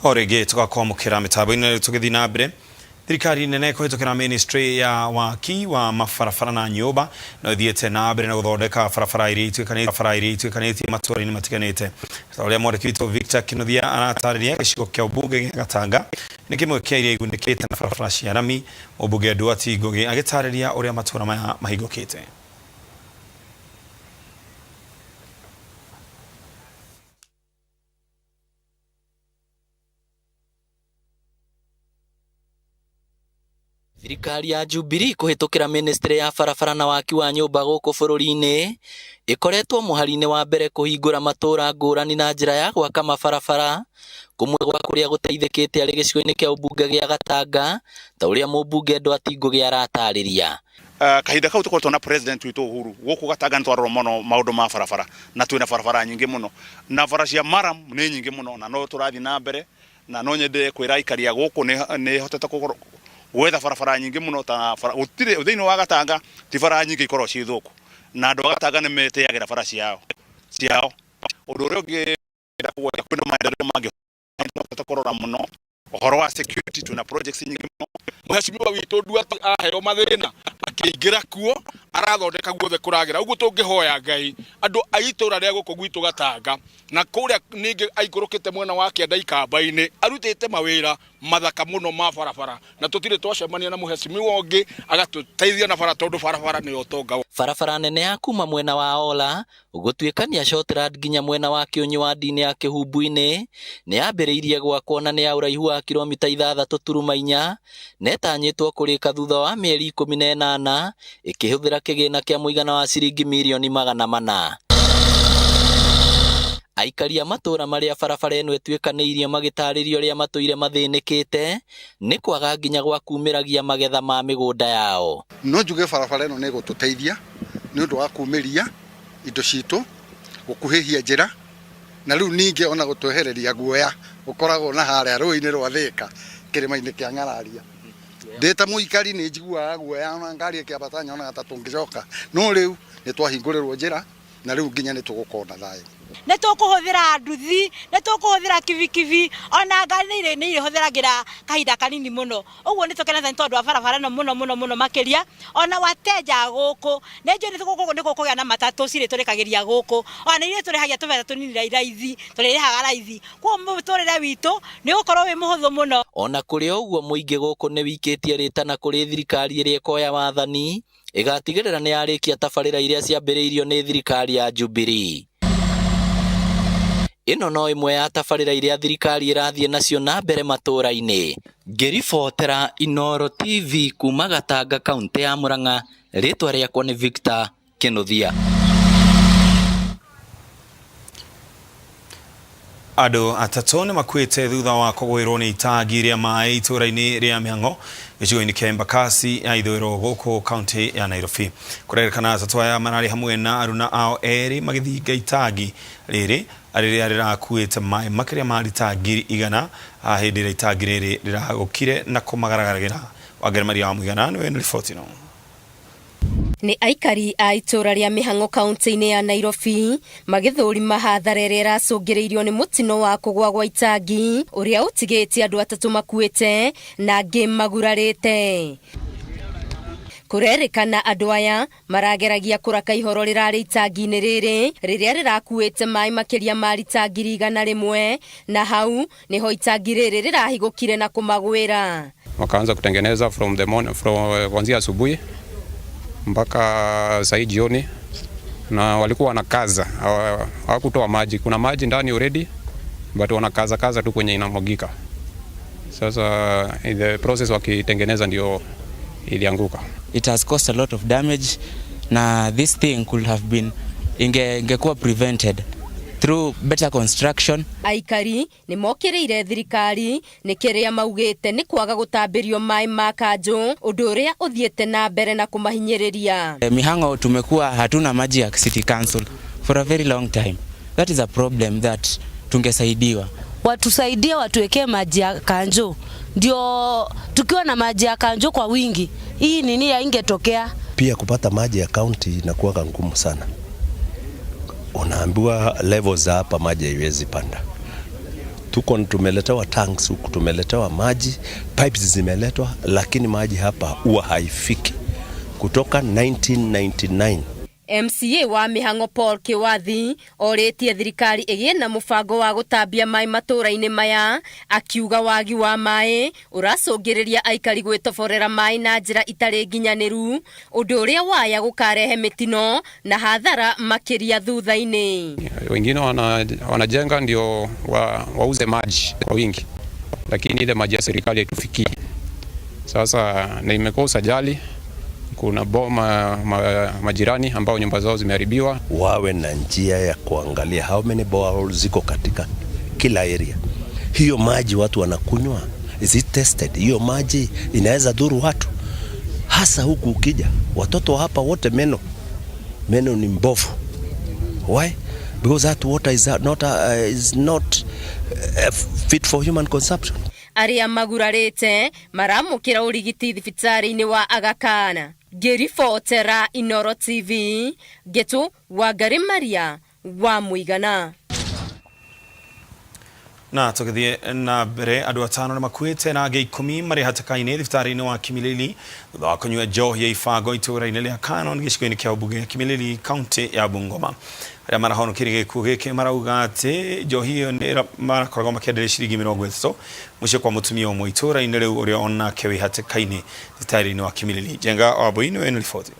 O rĩngĩ tũgakwamũkĩra mĩtambo-inĩ rĩu tũgĩthiĩ na mbere. Thirikari nene kũhĩtũkĩra ministry ya waki wa mabarabara na nyũmba no ĩthiĩte na mbere na gũthondeka barabara iria ituĩkanĩtie barabara iria ituĩkanĩtie matũũra-inĩ matiganĩte. Ta ũrĩa mwandĩki witũ Victor Kinuthia aratarĩria, gĩcigo kĩa ũmbunge gĩa Gatanga nĩ kĩmwe kĩa iria igunĩkĩte na barabara cia rami. Mũmbunge Nduati Ngugi agĩtarĩria ũrĩa matũũra maya mahingũkĩte. Thirikari ya Jubilee kũhĩtũkĩra ministry ya barabara na waki wa nyũmba gũkũ bũrũri-inĩ ĩkoretwo mũhari-inĩ wa mbere kũhingũra matũũra ngũrani na njĩra ya gwaka mabarabara, kũmwe gwa kũrĩa gũteithĩkĩte arĩ gĩcigo-inĩ kĩa ũmbunge gĩa Gatanga ta ũrĩa mũmbunge Nduati Ngugi aratarĩria. Kahinda kau tukoretwo na president witũ Uhuru gũkũ Gatanga nĩ twarora mũno maũndũ ma barabara na twĩna barabara nyingĩ mũno na bara cia maram nĩ nyingĩ mũno na no tũrathiĩ na mbere na no nyende kwĩra aikari a gũkũ nĩ hotete gwetha barabara nyingĩ mũno ta bara gũtirĩ thĩinĩ wa Gatanga ti bara nyingĩ ikoragwo ciĩ thũku na andũ a Gatanga nĩ metĩagĩra bara ciao ciao. Ũndũ ũrĩa ũngĩ ndĩrenda kũgweta kwĩna maendeleo mangĩ tũhotete kũrora mũno ũhoro wa security twĩna projects nyingĩ mũno. Mheshimiwa witũ Nduati aheo mathĩna akĩingĩra kuo arathondeka guothe kũragĩra ũguo tũngĩhoya Ngai andũ a itũra rĩa gũkũ gwitũ Gatanga na kũrĩa ningĩ aikũrũkĩte mwena wa kĩanda Ikamba-inĩ arutĩte mawĩra mathaka mũno ma barabara na tũtirĩ twacemania na mũhecimiwa ũngĩ agatũteithia na bara tondũ barabara nĩyo ũtonga. Barabara nene ya kuma mwena wa Ola gũtuĩkania Shortland nginya mwena wa Kĩũnyũ wadi-inĩ ya Kĩhumbu-inĩ nĩ yambĩrĩirie gwakwo na nĩ ya ũraihu wa kilomita 6.4 na ĩtanyĩtwo kũrĩka thutha wa mĩeri 18 ĩkĩhũthĩra kĩgĩna kĩa mũigana wa ciringi mirioni 400. Aikari a matũũra marĩa barabara ĩno ĩtuĩkanĩirie magĩtarĩria ũrĩa matũire mathĩnĩkĩte nĩ kwaga nginya gwa kumĩragia magetha ma mĩgũnda yao. No njuge barabara ĩno nĩ ĩgũtũteithia nĩ ũndũ wa kumĩria indo citũ, gũkuhĩhia njĩra na rĩu ningĩ ona gũtwehereria guoya ũkoragwo na harĩa rũĩ-inĩ rwa Thĩka kĩrĩma-inĩ kĩa Ng'araria. Ndĩ ta mũikari nĩ njiguaga guoya ona ngari ĩkĩambata nyonaga ta tũngĩcoka, no rĩu nĩ twahingũrĩrwo njĩra na rĩu nginya nĩ tũgũkorwo na thayũ. Nĩ tũkũhũthĩra nduthi, nĩ tũkũhũthĩra kibikibi, ona ngari nĩ irĩhũthĩragĩra kahinda kanini mũno. Ũguo nĩ tũkenete nĩ tondũ wa barabara ĩno mũno mũno mũno makĩria, ona wateja a gũkũ, nĩ njũĩ nĩ gũkũgĩa na matatũ cirĩtũrĩkagĩria gũkũ, ona nĩ irĩtũrĩhagia tũbeca tũnini raithi, tũrĩrĩhaga raithi. Koguo mũtũrĩre witũ nĩ ũgũkorwo wĩ mũhũthũ mũno. Ona kũrĩ o ũguo mũingĩ gũkũ nĩ wikĩtie rĩtana kũrĩ thirikari ĩrĩa ĩkoya wathani ĩgatigĩrĩra nĩ yarĩkia tabarĩra iria ciambĩrĩirio nĩ thirikari ya Jubilee. Ĩno no ĩmwe ya tabarĩra iria thirikari ĩrathiĩ nacio na mbere matũũra-inĩ. Ngĩribotera Inooro TV kuma Gatanga kauntĩ ya Murang'a, rĩtwa rĩakwa nĩ Victor Kĩnuthia. Andũ atatũ nĩ makuĩte thutha wa kũgwĩrwo nĩ itangi rĩa maĩ itũũra-inĩ rĩa Mĩhang'o gĩcigo-inĩ kĩa Embakasi ya ithũĩro gũkũ kaunti ya Nairobi. Kũrerĩkana atatũ aya mararĩ hamwe na aruna ao erĩ magĩthinga itangi rĩrĩ rĩrĩa rĩrakuĩte maĩ makĩria ma rita 100,000 hĩndĩ ĩrĩa itangi rĩrĩ rĩragũkire na kũmagaragarĩra. Wangari Maria wa Mũigana nĩwe wĩna riboti ĩno. Nĩ aikari a itũũra rĩa Mĩhang'o kaunti-inĩ ya Nairobi magĩthũrima hathara ĩrĩa ĩracũngĩrĩirio nĩ mũtino wa kũgwa gwa itangi ũrĩa ũtigĩtie andũ atatũ makuĩte na angĩ magurarĩte. Kũrerĩkana andũ aya marageragia kũraka ihoro rĩrarĩ itangi-inĩ rĩrĩ rĩrĩa rĩrakuĩte maĩ makĩria ma rita 100,000 na hau niho itangi rĩrĩ rĩrahigũkire na kũmagwĩra. Wakaanza kutengeneza from the morning, from kuanzia asubuhi mpaka saa hii jioni, na walikuwa wanakaza, hawakutoa maji. Kuna maji ndani already but wanakaza kaza tu kwenye inamwagika. Sasa in the process wakitengeneza ndio ilianguka. It has caused a lot of damage na this thing could have been ingekuwa prevented through better construction. Aikari nĩ mokĩrĩire thirikari nĩ kĩrĩa maugĩte nĩ kwaga gũtambĩrio maĩ ma kanjũ ũndũ ũrĩa ũthiĩte na mbere na kũmahinyĩrĩria. Mihang'o tumekuwa hatuna maji ya city council for a very long time. That is a problem that tungesaidiwa. Watusaidie watuwekee maji ya kanjo, ndio tukiwa na maji ya kanjo kwa wingi hii nini haingetokea. Pia kupata maji ya county inakuwa ngumu sana. Unaambiwa levels za hapa maji haiwezi panda. Tuko tumeletewa tanks huku, tumeletewa maji, pipes zimeletwa, lakini maji hapa huwa haifiki kutoka 1999. MCA wa Mihango Paul Kiwathi orĩtie thirikari ĩgĩe na mũbango wa gũtambia maĩ matũũra-inĩ maya, akiuga wagi wa maĩ ũracũngĩrĩria aikari gwĩtoborera maĩ na njĩra itarĩ nginyanĩru, ũndũ ũrĩa waya gũkarehe mĩtino na hathara makĩria thutha-inĩ. Wengine wanajenga ndio wauze maji kwa wingi, lakini ile maji ya serikali haitufikii. Sasa na imekosa ajali, kuna boma majirani ambao nyumba zao zimeharibiwa. Wawe na njia ya kuangalia how many boreholes ziko katika kila area. Hiyo maji watu wanakunywa, is it tested? Hiyo maji inaweza dhuru watu, hasa huku ukija watoto hapa wote meno ni mbovu. Why? Because that water is not fit for human consumption. Arĩa magurarĩte maramũkĩra ũrigiti thibitarĩ-inĩ wa Aga Khan. Ngĩribotera Inoro TV, Ngĩtũ Wangari Maria wa Mũigana. Na tũgĩthiĩ na mbere, andũ atano nĩ makuĩte na angĩ 10 marĩ hatĩka-inĩ thibitarĩ-inĩ wa Kimilili thutha wa kũnyua njohi ya ibango itũũra-inĩ rĩa Canon gĩcigo-inĩ kĩa ũmbunge gĩa Kimilili, kaunti ya Bungoma. Arĩa marahonokirie gĩkuũ gĩkĩ marauga atĩ njohi ĩyo nĩ marakoragwo makĩenderia ciringi 30 mũciĩ kwa mũtumia ũmwe itũũra-inĩ rĩu ũrĩa onake wĩ hatĩka-inĩ thibitarĩ-inĩ wa Kimilili. Njenga Wambui nĩwe wĩna riboti.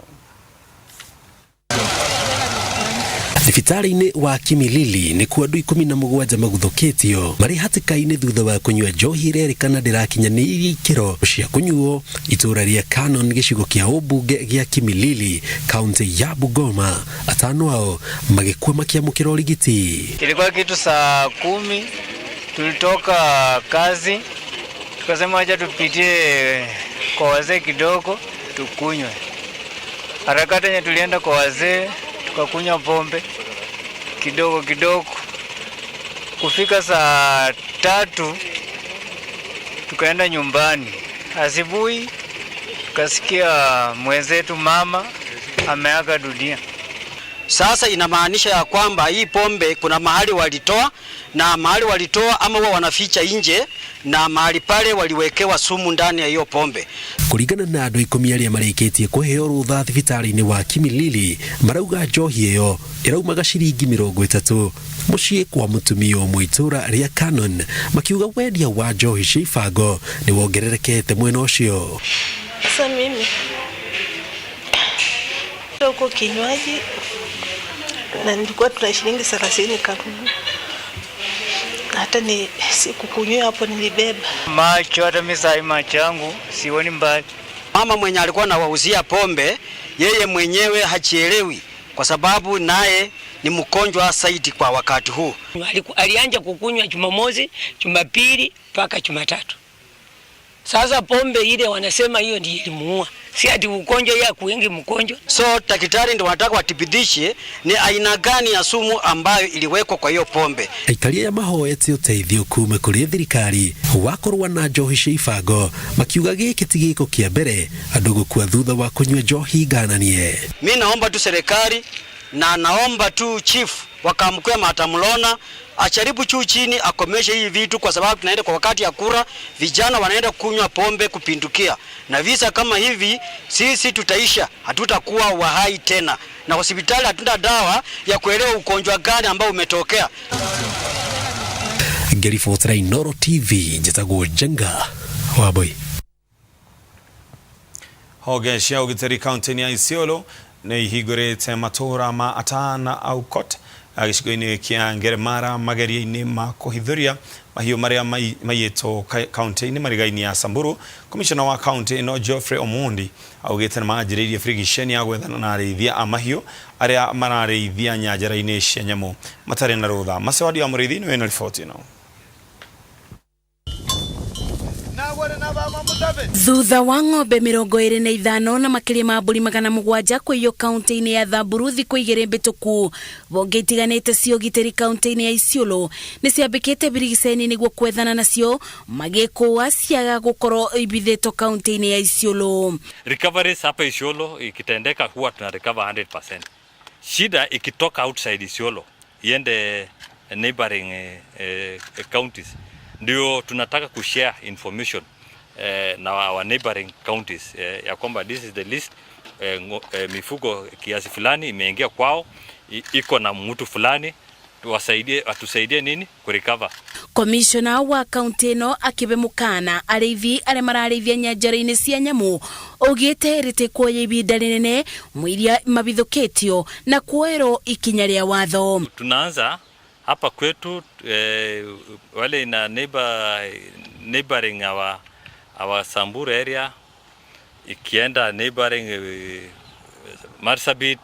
Thibitarĩ-inĩ wa Kimilili nĩkuo andũ 17 maguthũkĩtio marĩ hatĩka-inĩ thutha wa kũnyua njohi ĩrerĩkana ndĩrakinyanĩirie ikĩro cia kũnyuo itũũra rĩa Canon gĩcigo kĩa ũmbunge gĩa Kimilili, kaunti ya Bungoma. Atano ao magĩkua makĩamũkĩra ũrigiti. Ilikuwa kitu saa 10, tulitoka kazi tukasema acha tupitie kwa wazee kidogo tukunywe. Harakati yenye tulienda kwa wazee tukakunywa pombe kidogo kidogo, kufika saa 3 tukaenda nyumbani. Asubuhi tukasikia mwenzetu mama ameaga dunia. Sasa inamaanisha ya kwamba hii pombe kuna mahali walitoa, na mahali walitoa ama huwa wanaficha nje, na mahali pale waliwekewa sumu ndani ya hiyo pombe. Kũringana na andũ 10 arĩa marĩkĩtie kũheo rũtha thibitarĩ-inĩ wa Kimilili, marauga njohi ĩyo ĩraumaga ciringi 30 mũciĩ kwa mũtumia ũmwe itũũra rĩa Canon, makiuga wendia wa njohi cia ibango nĩ wongererekete mwena ũcio. Sasa mimi huko kinywaji na nilikuwa tuna shilingi 30 kanunua, hata ni sikukunywa hapo, nilibeba macho. Hata mimi sai macho yangu sioni mbali. Mama mwenye alikuwa anawauzia pombe, yeye mwenyewe hachielewi kwa sababu naye ni mgonjwa zaidi kwa wakati huu. Alianza kukunywa Jumamosi, Jumapili mpaka Jumatatu. Sasa pombe ile wanasema hiyo ndiyo ilimuua, si ati ugonjwa ya kuingi mgonjwa. So daktari ndio wanataka wathibitishe ni aina gani ya sumu ambayo iliwekwa kwa hiyo pombe. Aikari aya mahoete ũteithio kuma kũrĩ thirikari wa kũrũa na njohi cia ibango, makiuga gĩkĩ ti gĩko kĩa mbere andũ gũkua thutha wa kũnyua njohi ngananie. Mi naomba tu serikali na naomba tu chief wakamkwe Matamlona acharibu juu chini akomeshe hii vitu, kwa sababu tunaenda kwa wakati ya kura, vijana wanaenda kunywa pombe kupindukia, na visa kama hivi sisi tutaisha, hatutakuwa wahai tena, na hospitali hatuna dawa ya kuelewa ugonjwa gani ambao umetokea. Ngĩribotera Inoro TV, njĩtagwo Njenga Wambui. Honge cia ũgitĩri kaunti-inĩ ya Isiolo nĩ ihingũrĩte matũũra ma Atana Aukot gĩcigo-inĩ kĩa Ngeremara mageria-inĩ ma kũhithũria mahiũ marĩa maiyĩtwo kaunti-inĩ mariga-inĩ ya Samburu. Komishona wa kaunti ĩno Geoffrey Omondi augĩte nĩ manjĩrĩirie birigiceni ya gwethana na arĩithia a mahiũ arĩa mararĩithia nyanjara-inĩ cia nyamũ matarĩ na rũtha. Macewadi wa Mũrĩithi nĩwe na riboti ĩno. Thutha wa ng'ombe 25 na makĩria ma mbũri 700 kũiywo kaunti-inĩ ya Thamburu thikũ 2 mbĩtũku, honge itiganĩte cia ũgitĩri kaunti-inĩ ya Isiolo nĩ ciambĩkĩte birigiceni nĩguo kwethana nacio magĩkũa ciaga gũkorwo ibithĩtwo kaunti-inĩ ya Isiolo. Recoveries hapa Isiolo ikitendeka huwa tuna recover 100%. Shida ikitoka outside Isiolo iende neighboring counties. Ndio tunataka kushare information na our neighboring counties ya kwamba this is the list, mifugo kiasi fulani imeingia kwao, iko na mtu fulani, tuwasaidie, atusaidie nini kurecover. Komishona wa kaunti ĩno akĩbe mũkana arĩithi arĩa mararĩithia nyanjara-inĩ cia nyamũ augĩte rĩtĩkuoya ibinda rĩnene mũiria mabithũkĩtio na kuoerwo ikinya rĩa watho. Tunaanza hapa kwetu, wale ina neighboring our Samburu area, ikienda neighboring Marsabit,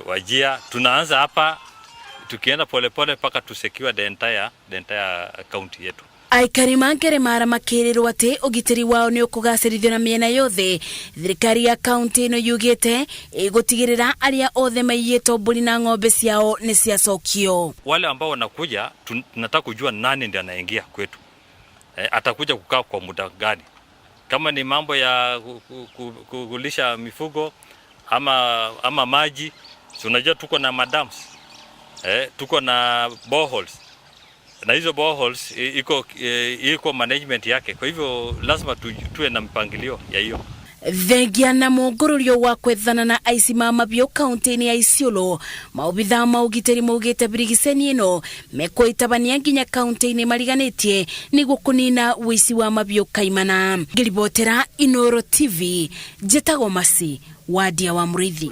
Wajir. Tunaanza hapa tukienda polepole mpaka tu secure the entire county yetu. Aikari mangeremara makĩrĩrwo atĩ ũgitĩri wao nĩ ũkũgacĩrithio na mĩena yothe. Thirikari ya kaunti ĩno yugĩte ĩgũtigĩrĩra arĩa othe maiyĩtwo mbũri na ng'ombe ciao nĩ ciacokio. Wale ambao wanakuja, tunataka kujua nani ndiye anaingia kwetu, atakuja kukaa kwa muda gani, kama ni mambo ya kulisha mifugo ama maji. Si unajua tuko na madams, tuko na boreholes, na hizo boreholes iko management yake, kwa hivyo lazima tuwe na mpangilio ya hiyo. Thengia na mũngũrũrio wa kwethana na aici ma mabiũ kaunti-inĩ ya Isiolo, maobithaa ma ũgitĩri maugĩte birigiceni ĩno mekũitabania nginya kaunti-inĩ mariganĩtie nĩguo kũnina ũici wa mabiũ kaimana. Ngĩribotera Inoro TV, njĩtagwo Masi Wadia wa Mũrĩithi.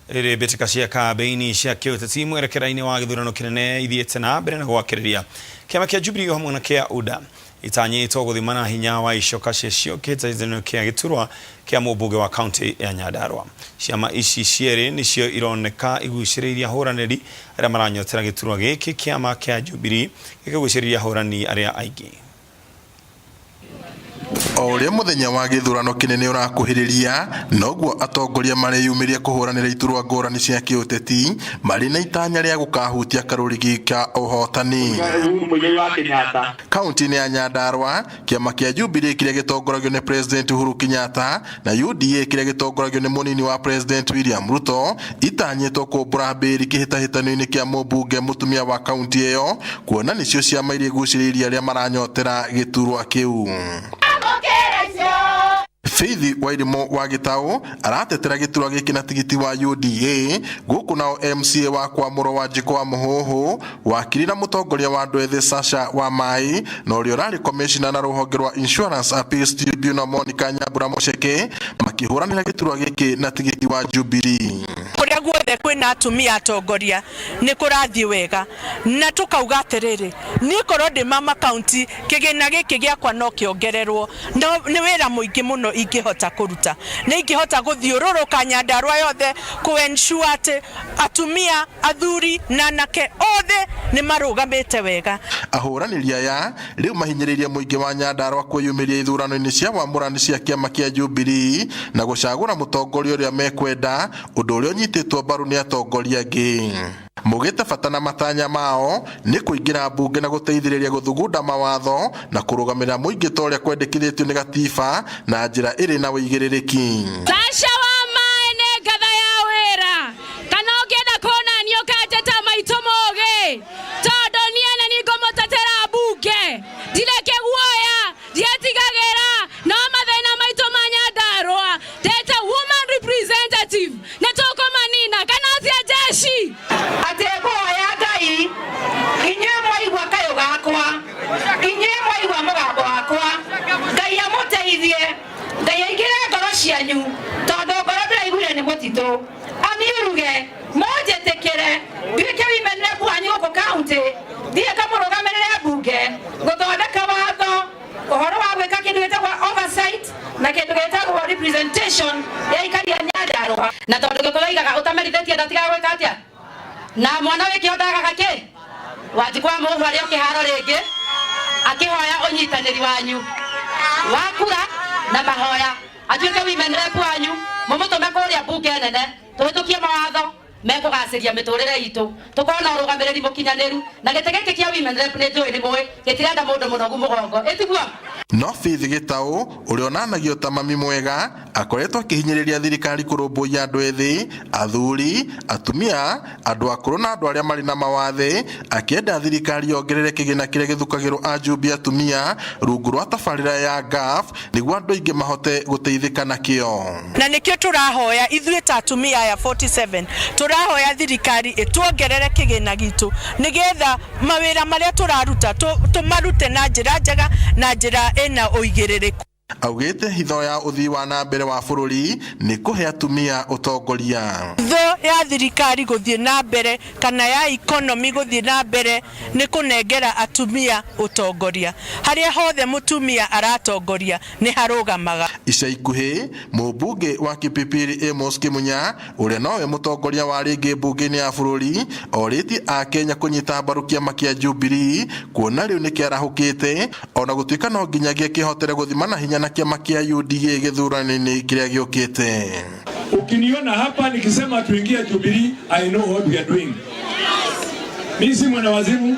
Rĩrĩ mbĩtĩka cia kambĩini cia kĩũteti mwerekera-inĩ wa gĩthurano kĩnene ithiĩte na mbere na gwakĩrĩria. Kĩama kĩa Jubilee hamwe na kĩa UDA itanyĩtwo gũthimana hinya wa icoka ciacio kĩhĩtahĩtano kĩa gĩturwa kĩa mũmbunge wa kaunti ya Nyandarua. Ciama ici cierĩ nĩcio ironeka igucĩrĩirie ahũranĩri arĩa maranyotera gĩturwa gĩkĩ, kĩama kĩa Jubilee gĩkĩgucĩrĩria ahũrani arĩa aingĩ. O ũrĩa mũthenya wa gĩthurano kĩnene ũrakuhĩrĩria, noguo atongoria mareyumĩria kũhũranĩra iturwa ngũrani cia kĩũteti marĩ na itanya rĩa gũkahutia karũrigi ka ũhotani. Kaunti-inĩ ya Nyandarua, kĩama kĩa Jubilee kĩrĩa gĩtongoragio nĩ President Uhuru Kenyatta na UDA kĩrĩa gĩtongoragio nĩ mũnini wa President William Ruto itanyĩtwo kũmbũra mbĩri kĩhĩtahĩtano-inĩ kĩa mũmbunge mũtumia wa kaunti ĩyo, kuona nĩcio ciama iria igucĩrĩirie arĩa maranyotera gĩturwa kĩu. Faith Wairimu wa Gĩtaũ aratetera gĩturwa gĩkĩ na tigiti wa UDA, gũkũ nao MCA wa Kwamũrwo Wanjikũ wa Mũhũhũ, wakiri na mũtongoria wa andũ ethĩ Sasha wa Mai, na ũrĩa ũrarĩ commissioner na rũhonge rwa Insurance Appeals Tribunal Monica Nyambura Mũceke makĩhũranĩra gĩturwa gĩkĩ na tigiti wa Jubilee. Kũrĩa guothe kwĩna atumia atongoria nĩ kũrathiĩ wega, na tũkauga atĩrĩrĩ, niĩ korwo ndĩ mama kaunti, kĩgĩna gĩkĩ gĩakwa no kĩongererwo. No nĩ wĩra mũingĩ mũno ingĩhota kũruta, nĩ ingĩhota gũthiũrũrũka Nyandarua yothe kũ ensure atĩ atumia, athuri na anake othe nĩ marũgamĩte wega. Ahũranĩri aya rĩu mahinyĩrĩirie mũingĩ wa Nyandarua kwĩyumĩria ithurano-inĩ cia wamũrani cia kĩama kĩa Jubilee na gũcagũra mũtongoria ũrĩa mekwenda, ũndũ ũrĩa ũnyitĩtwo mbaru nĩ atongoria angĩ. Mugĩte bata na matanya mao nĩ kũingĩra mbunge na gũteithĩrĩria gũthugunda mawatho na kũrũgamĩrĩra mũingĩ ta ũrĩa kwendekithĩtio nĩ gatiba na njĩra ĩrĩ na ũigĩrĩrĩki. Sasha wa Mai nĩ ngatha ya wĩra, kana ũngĩenda kuonania ũkanjĩta maitũ mũgĩ, tondũ niĩ nĩ niĩ ngũmũtetera mbunge, ndirĩ kĩguoya, ndietigagĩra no mathĩna maitũ ma Nyandarua, ndĩta woman representative nĩ tũkũmanina kana cia jeshi. Atĩ ngũhoya Ngai, inyuĩ mwaigua kayũ gakwa, inyuĩ mwaigua mũgambo wakwa, Ngai amũteithie, Ngai aingĩre ngoro cianyu, tondũ ngoro ndĩraiguire nĩ mũtitũ, amiuruge, mũnjĩtĩkĩre nduĩke women rep wanyu gũkũ kaunti, thiĩ ngamũrũgamĩrĩre mbunge gũthondeka watho ũhoro wa gwĩka kĩndũ gĩtagwo oversight na kĩndũ gĩtagwo representation ya aikari a Nyandarua. Na tondũ Gĩkũyũ oigaga ũtamerithĩtie ndatigaga gwĩka atĩa, na mwana wĩ kĩo ndagaga kĩ. Wanjikũ wa Mũhũhũ arĩ o kĩharo rĩngĩ akĩhoya ũnyitanĩri wanyu wa kura na mahoya, atuĩke women rep wanyu, mũmũtũme kũrĩa mbunge nene tũhĩtũkie mawatho. Mekũgacĩria mĩtũrĩre itũ, tũkorwo na ũrũgamĩrĩri mũkinyanĩru, na gĩtĩ gĩkĩ kĩa women rep nĩ njũĩ nĩ mũĩ gĩtirenda mũndũ mũnogu mũgongo, ĩtiguo? No Faith Gitau ũrĩa onanagio ta mami mwega akoretwo akĩhinyĩrĩria thirikari kũrũmbũiya andũ ethĩ, athuri, atumia, andũ akũrũ na andũ arĩa marĩ na mawathe, akĩenda thirikari yongerere kĩgĩna kĩrĩa gĩthukagĩrwo ajumbe atumia rungu rwa tabarĩra ya GAF nĩguo andũ aingĩ mahote gũteithĩka nakĩo. Na nĩkĩo tũrahoya ithuĩ ta atumia aya 47 tũrahoya thirikari ĩtuongerere kĩgĩna gitũ nĩgetha mawĩra marĩa tũraruta tũmarute na njĩra njega na njĩra ĩna ũigĩrĩrĩku. Augĩte hitho ya ũthii wa na mbere wa bũrũri nĩ kũhe atumia ũtongoria. Hitho ya thirikari gũthiĩ na mbere kana ya economy gũthiĩ na mbere nĩ kũnengera atumia ũtongoria. Harĩa hothe mũtumia aratongoria nĩ harũgamaga. Ica ikuhĩ mũmbunge wa Kipipiri Amos Kimunya ũrĩa nowe mũtongoria wa rĩngĩ mbunge-inĩ ya bũrũri orĩtie akenya kũnyita mbaru kĩama kĩa Jubilee kuona rĩu nĩ kĩarahũkĩte ona gũtuĩka no nginyagia kĩhotere gũthima na hinya na kĩama kĩa UDA gĩthurano-inĩ kĩrĩa gĩũkĩte. Ukiniona hapa nikisema tuingie Jubilee, I know what we are doing. Mimi si mwanawazimu,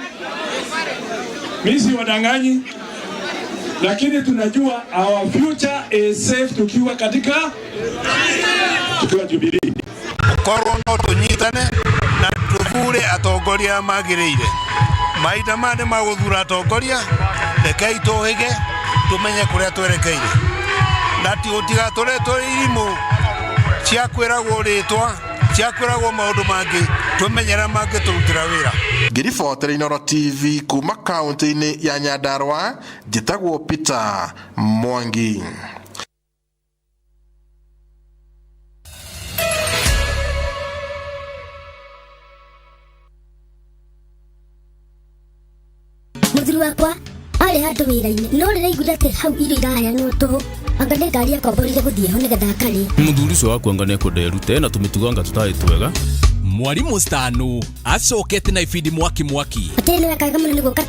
mimi si wadanganyi, lakini tunajua our future is safe tukiwa katika tukiwa Jubilee. Korwo no tunyitane na tuthure atongoria magĩrĩire. Mahinda maya nĩ magũthura atongoria, rekei tũhĩge tumenye kũrĩa twerekeire, na tigatũre tũrĩ irimũ cia kwĩragwo rĩtwa, cia kwĩragwo maũndũ mangĩ, tũmenyera mangĩtũrutĩra wĩra. Ngĩribotera Inooro TV kuma kaunti-inĩ ya Nyandarua, njĩtagwo Peter Mwangi. Mũthuri wakwa arĩ handũ wĩra-inĩ no rĩraiguire atĩ hau irio iraheanwo tũhũ, anga nĩ ngari akomborire gũthiĩ ho nĩgetha akarĩe. Mũthuri ũcio waku anga nĩekwenda erute na tũmĩtugo anga tũtarĩ twega. Mwarimu Stanu acokete na ibindi mwaki mwaki. Atĩ nĩ wekaga mũno nĩ gũka.